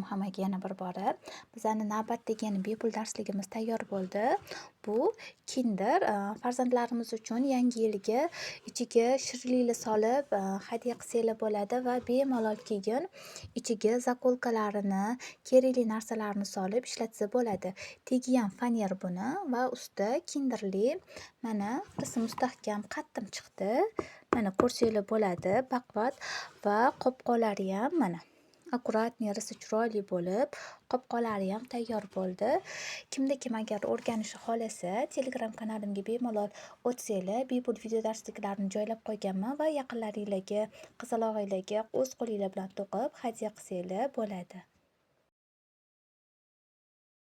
Hammaga yana bir bora. Bizani navbatdagi yana bepul darsligimiz tayyor bo'ldi. Bu Kinder farzandlarimiz uchun yangi yilga ichiga shirinliklar solib, hadya qilsanglar bo'ladi va bemalol keyin ichiga заколка larini, kerakli narsalarni solib ishlatsa bo'ladi. Tagiyam faner buni va usti kinderli, mana, rosa mustahkam, qattiq chiqdi. Mana, ko'rsanglar bo'ladi, baquvvat va qopqoqlariyam, mana, аккуратный, rosa chiroyli bo'lib, qopqoqlariyam tayyor bo'ldi. Kimda kim agar o'rganishni xohlasa, Telegram kanalimga bemalol o'tsanglar, bepul video darsliklarni joylab qo'yganman va yaqinlaringlarga, qizalog'inglarga o'z qo'linglar bilan to'qib hadya qilsanglar bo'ladi.